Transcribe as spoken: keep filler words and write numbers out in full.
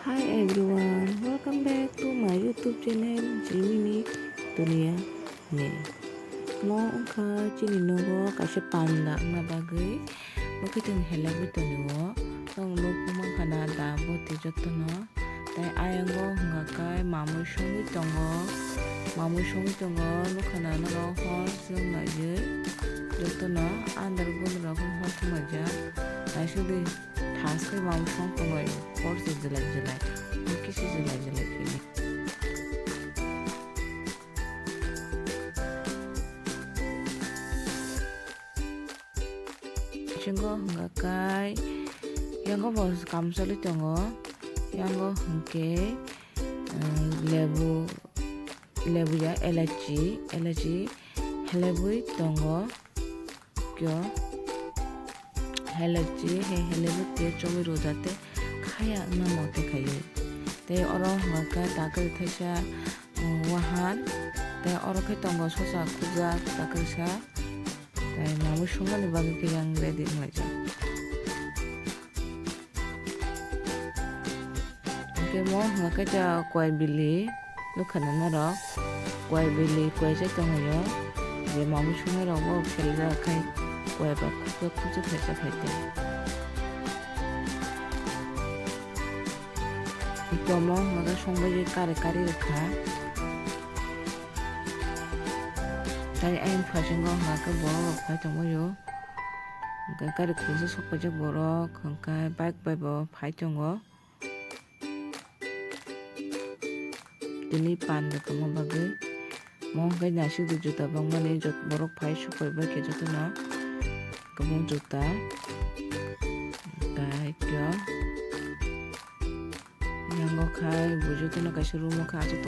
Hi everyone, welcome back to my YouTube channel, Jimini Dunia Ne. Mo wngkha chini nogo kaisa panda wngna bagwi, bo khe chwng helaiwi tongo. Nwng nukhu mankha na da boti jotono. Tai ayango hwnka khe mamui songwi tongo, mamui songwi tongo, nukha na norok hor chwng naiwi jotono andar gundrok hor thumlaijak. Naisingdi. Thas khe mamsong tonglaio, hor se jelai jelai, hor khe se jelai jelai khainai. Bisingo hwnka khe, yango bo kam choli tongo, yango hwnkhe, um, lebu, lebu ya, elachi, elachi helebwi tongo. Kyo helebchi, he helebchi chomwi rwjak tei khaya wngna motwi khaiwi. Tei oro hwnka khe takri thaisa, um, wahan, tei oro khe tongo sosa khukjak takrisa. Tei mamui songmani bagwi khe yang ready wnglaijak. Hwnkhe mo hwnka khe ta koi bili nukha na norok, koi bili koi se tonglaio, je mamui songnairok bo pheljak khai koi ba khukjak khukjak khaisa khai tei. Tomo hwnka khe songbai kari kari rwkha. Tai ayang phasingo hwnka khe borok rok phai tongbaio. Hwnkhe gari khungsa sok paijak borok, hwnkhe bike bai bo phai tongo. Tini panda tongma bagwi. Mo hwnkhe naisingdi juta bangmani jot-, borok phai sok pai bai khe jotono kwbang juta. Hwnkhe khe yango khai bo jotono kaisa room o khe achuk.